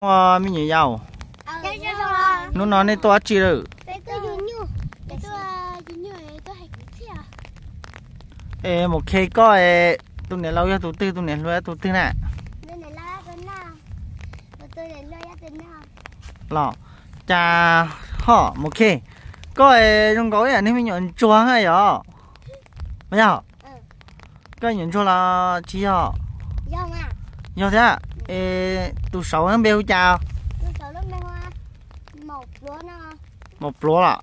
Ua me nyuam yaus, hnub no nej tuaj dab tsi lawm? Es Mus Khe koj es tus niam laus yog tus twg, tus niam hluas yog tus twg na? Los cas ho Mus Khe, koj es zoo nkaus ib yam niag me nyuam ntsuag na yog? Mas yog koj nyuam ntsuag los tsis yog? Yog thiab. Es tus saud npe hu cas? Maum Pluav los?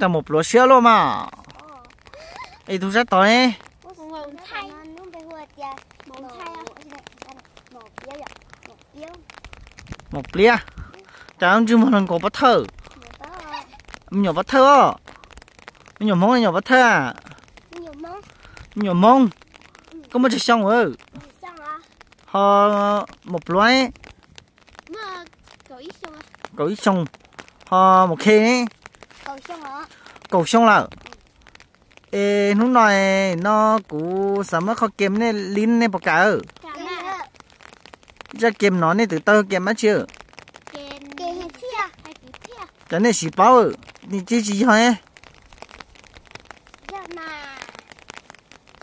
Cas Maum Pluav siab luaj mas. Es tus sab tod ne? Maum Pliab. Cas lub ntsej muag hluas nkaus pov thawj. Me nyuam pov thawj os. Me nyuam Hmoob, me nyuam pov thawj. Me nyuam Hmoob. Koj muaj tsawg xyoo? Ho Maum Pluav, kaum ib xyoo. Ho Mus Khe ne? Kaum xyoo lawm. Es hnub no, no kuv xav muab qhov kem nej lib, nej puas kam? Zaj kem no nej twv tau kem dab tsi? Cov nej tsis paub, nej tsis tsis yog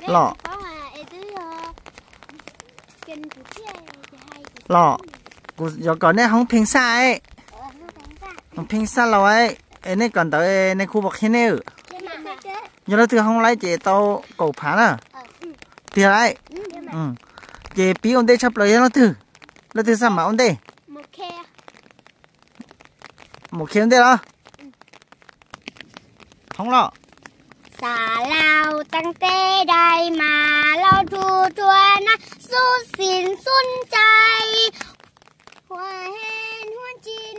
los? Los kuv yuav kom nej hoob Pheej Xaj, hoob Pheej Xaj laus, es nej kawm ntawv nej khu pom qhia nej. Yog leej twg hoob laiv ces tau kaum phav na. Tiag lawm. Ces pib ua ntej tshaj plaws yog leej twg? Leej twg xaj mas ua ntej? Mus Khe ua ntej los? Hoob los. Xav laus teeb teb dai mas laus tug ruam na xub xis xub ntsais.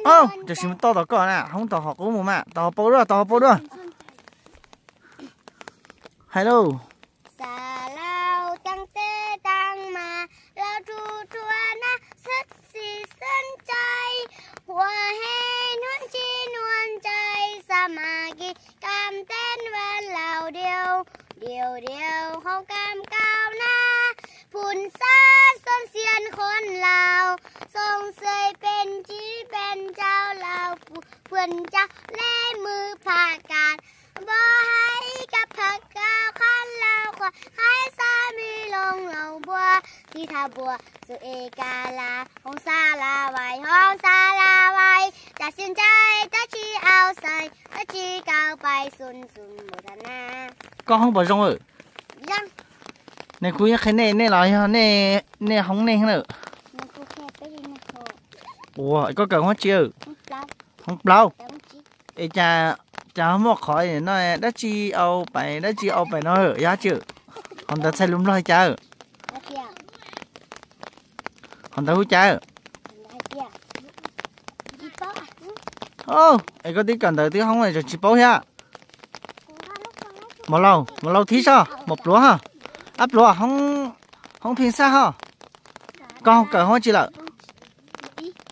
Tam sim toj tom koj na, hoob tom hauv qub mus mas, tom hauv paus dua, tom hauv paus dua. Hais lauj. Xav laus teeb teb dai mas laus tug ruam na xub xis xub ntsais. Hua he nuam tsis nuam ntsais, xa mas kis kam teeb vaj laus diau, diau diau hauv kam kaus na. Phun xab xoom xiam khuam laus, xoom xwm peem tsiv peem ntsau laus, phun ntsau le mws pham kas, npau hais kab pham kaus qhab laus, qhuam hais xab me loos laus npua, tib thaj npua xwm es ka las, hoob xab las vais, hoob xab las vais, tam sim ntsais dab tsi au xais, dab tsi kaus pais xun xun npau tas na. Koj hoob puas zoo lawm? Nej kuj yeej qhia nej, nej los yog nej hoob nej lawm? Ua koj kawm hoob tsi? Hoob plaub. Es cas, cas muaj qhov no dab tsi au pais, dab tsi au pais no yog dab tsi? Hauv ntawv txhais lus Nplog cas? Hauv ntawv hu cas? Es koj twb kawm ntawv twb hoob tsis paub thiab. Maum laus, maum laus thib soj, maum pluav ho. Ab pluav, hoob Pheej Xaj ho. Koj kawm hoob tsi lawm?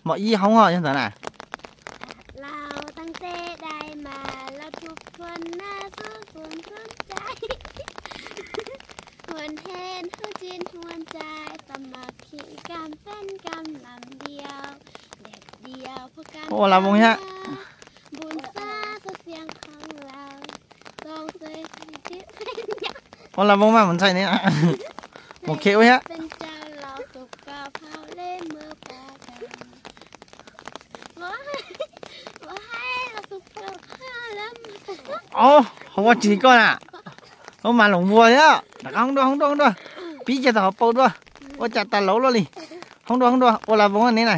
Maum ib hoob ho yog ntawd na. Ua las voos thiab. Ua las voos mas mus ntxhais ne. Mus khe ua thiab. Os, hoob ua tsi koj na? Hoob mas loos npua thiab. Rov qab hoob dua, hoob dua, hoob dua. Pib kiag tom hauv paus dua. Ua cas tas laus luaj li. Hoob dua, hoob dua, ua las voos ne na.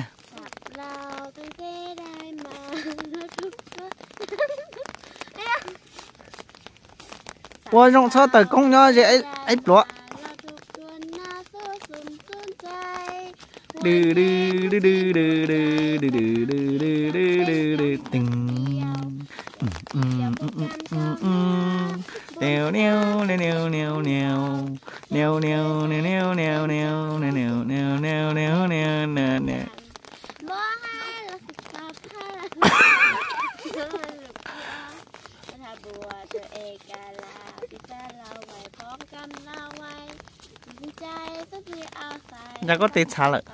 Ua zoo txhob tawm koob nyob ze ib pluav. Ntag koj tes txhav lawm.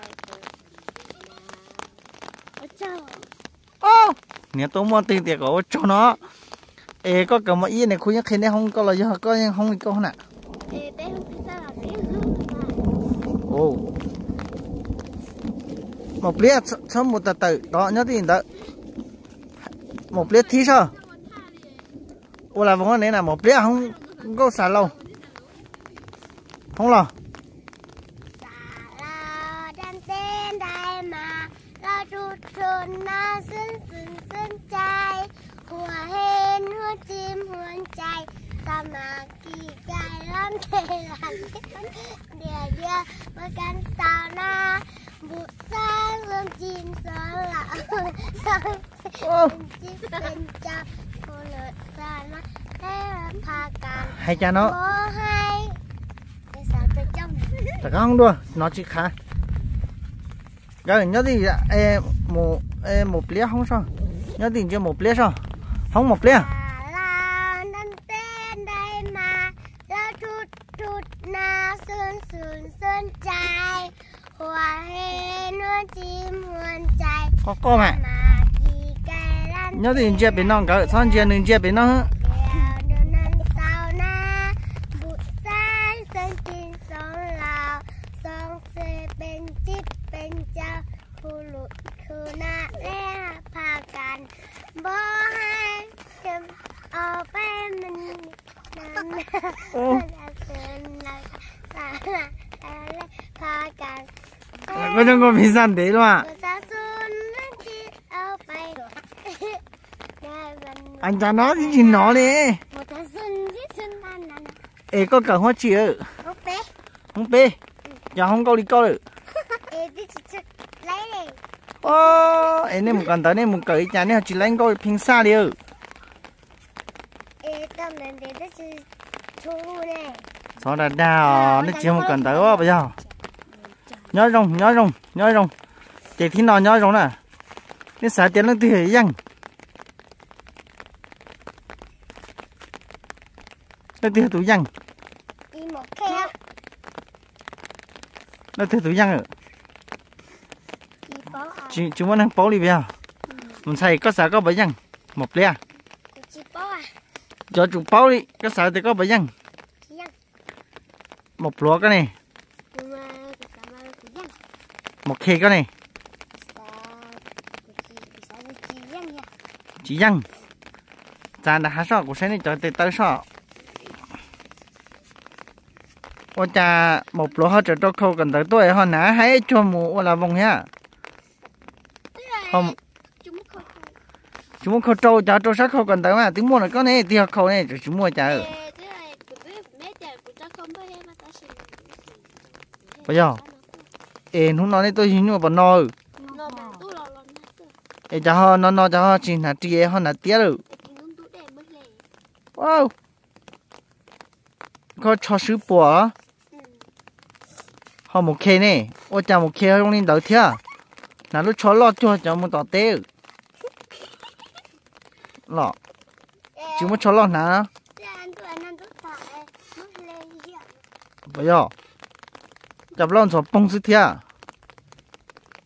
Niag tuaj muaj twg tias kom ua tsaug no. Es koj kawm mos ib ne, kuv yeej qhia neb hoob, koj los yog koj yeej hoob li koj na? Maum Pliab, txhob mus tawm tawm tod, nyob tij ntawd. Maum Pliab thib soj. Ua las voos ne na, Maum Pliab hoob nkauj xav laus. Hoob los. Hais cas no? Rov qab hoob dua, no tsis qhav. Nkawd nyob twg, Maum Pliab hoob soj. Nyob twg ntsia Maum Pliab soj. Hoob Maum Pliab. Qoj qoj mas. Nyob twg ntsia pem no, nkawd txhob ntsia nws, ntsia pem no. Koj zoo nkauj pis xaj ntev luaj. Cas no tsis hnov li. Es koj kawm hoob tsi? Hoob peb. Cov hoob nkauj li koj lawm. Es nej mus kawm ntawv nej mus kawm li cas nej ho tsis laib nkauj pheej xaj li? Txhob dag dag os, nej tsis yog mus kawm ntawv os puas yog? Nyob zoo, nyob zoo, nyob zoo. Ces thib no nyob zoo na. Nej xav tias leej twg yog yeej? Leej twg yog tus yeej? Leej twg yog tus yeej? Tsis muaj neeg paub li puas yog? Mus ntxhais, koj xav koj puas yeej? Maum Pliab. Cov tsum paub li, koj xav tias koj puas yeej? Maum Pluav koj ne? Maum Khe koj ne? Tsis yeej. Txav nram hav soj, kuv saib nej cov tes taw soj. Ua cas Maum Pluav ho tseem rau khau kawm ntawv tuaj ho hnav haib cuag mus ua las voos thiab? Tsis muaj khau rau, cas rau sab khau kawm ntawv mas twb muaj lawm, koj ne twb yog khau ne, tsis muaj cas. Puas yog? Es hnub no nej tuaj yug nyuj puas no? Es cas ho no no cas ho tsis hnav ris ho hnav tiab lawm? Koj tsho swb puas? Ho Maum Khe ne? Ua cas Maum Khe zoo li ntawd thiab? Hnav lub tsho loj cuag cov mus tom teb los. Tsis muaj tsho loj hnav. Puas yog? Cas plaub ntxhov poog xwb thiab.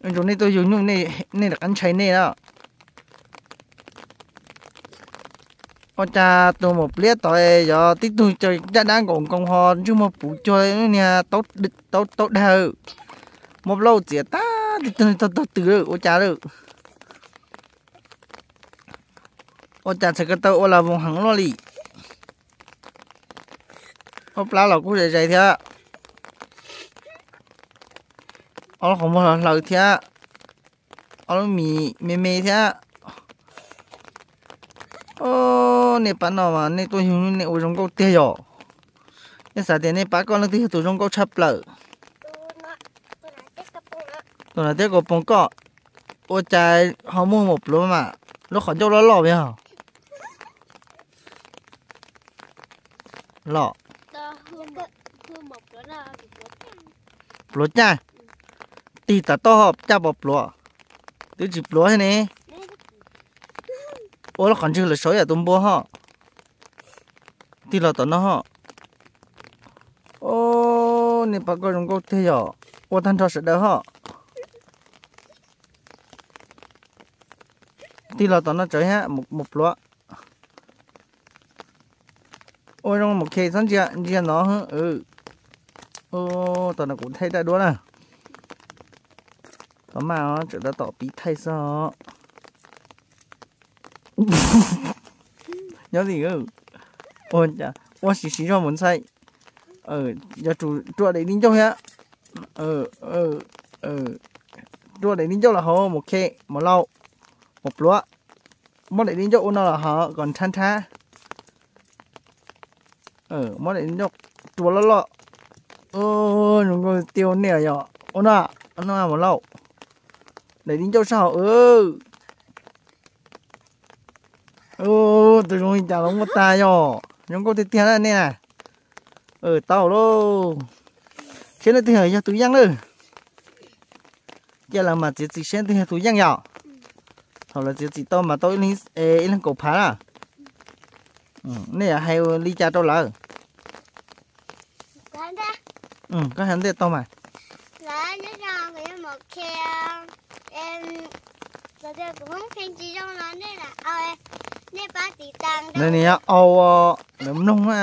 Ua rau nej tuaj yug nyuj, nej rov qab ntshai nej na. Ua cas tus Maum Pliab tod yog tib tug caj dab nkaus nkoos ho ntsej muag puv cuag niag taub dawg, muab plaub txiav tag, tib tug tog tog twg lawm ua cas lawm. Ua cas txhais ko taw ua las voos heev luaj li. Ob plab los kuj zais zais thiab. Ob lub qhov muag hlaws hlaws thiab. Ob lub mis me me thiab. Nej pab no mas nej tuaj yug nej ua zoo nkauj tiag yom. Nej xav tias nej pab koj leej twg yog tus zoo nkauj tshaj plaws? Tus hnav tiab kaus poom koj. Ua cas ho muaj Maum Pluav mas lub qhov ncauj loj loj yog los. Pluav caj, tig tas toj ho caj pom pluav, twb tsis pluav thiab ne. Ua lub qhov ntswg lawm saud yam tus npua ho. Tig los tom no ho. Nej pab koj zoo nkauj tiag yom, ua tag nrho sawv daws ho. Tig los tom no tsawv thiab, mus pluav. Ua zoo mus khe txhob ntsia, ntsia no. Tom no kuv thaij dab duab na. Tom maj os, tseem tab tom pib thaij xwb os. Nyob li, ua siv siv zog mus ntxhais. Yuav tsum rua daim di ncauj thiab. Rua daim di ncauj los hauv mus khe, mus lauj, mus pluav. Muab daim di ncauj ua no los hauv kom nrhab nrhab. Muab daim di ncauj rua loj loj. Zoo nkauj tiag nej yog ua no, ua no mus lauj. Daim di ncauj sab hauv. Tus zoo li cas los muaj tag yog zoo nkauj tiag tiag na nej na. Tau lauj. Saib leej twg yog tus yeej lawm. Cia lawv mam txiav txim saib leej twg yog tus yeej yom. Thaum lawv txiav txim tau mas tau ib leeg kaum phav na. Nej yuav hais li cas rau lawv? Koj hais ntej tau mas. Nws yog au, lawv mloog na.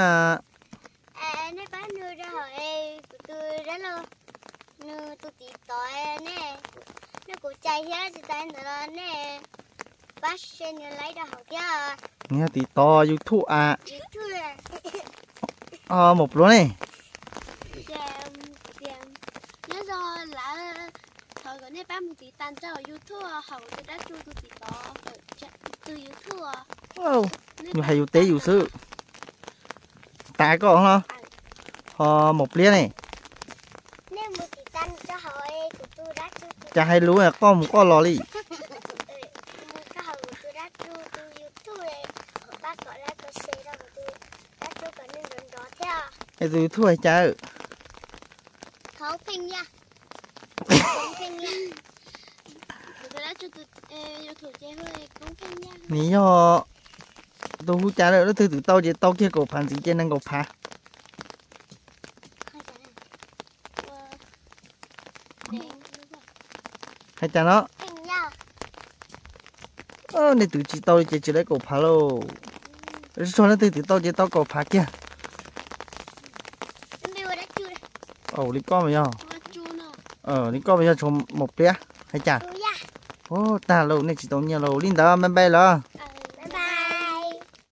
Nej pab nug rau hauv kuv tus dab laug, nws tus tiv tov ne, nws kuv cais thiab tsis tas ntawd los nej pab share nws laiv rau hauv thiab. Nws yog tiv tov YouTube a. Mus pluav ne. Nyob zoo lawm, thov kom nej pab mus tiv tas nrog YouTube hauv tus dab tsu tus tiv tov, tus YouTube. Nws hais yus teb yus xwb. Tas koj los ho mus pliab ne. Cas hais lus qoj mus qoj los li. Es tus YouTube hais cas? Nws yog tus hu cas lawm, leej twg twm tau ces tau kiag kaum phav ntxiv ces nees nkaum phav. Hais cas no? Nej twm tsis tau li ces tsis lawv kaum phav lauj. Tso leej twg twm tau ces tau kaum phav kiag. Li koj mas yog, li koj mas yog tshuav mus pliab hais cas? Tag lauj, nej tsis tau nyiaj lauj, li ntawd me npe lawm.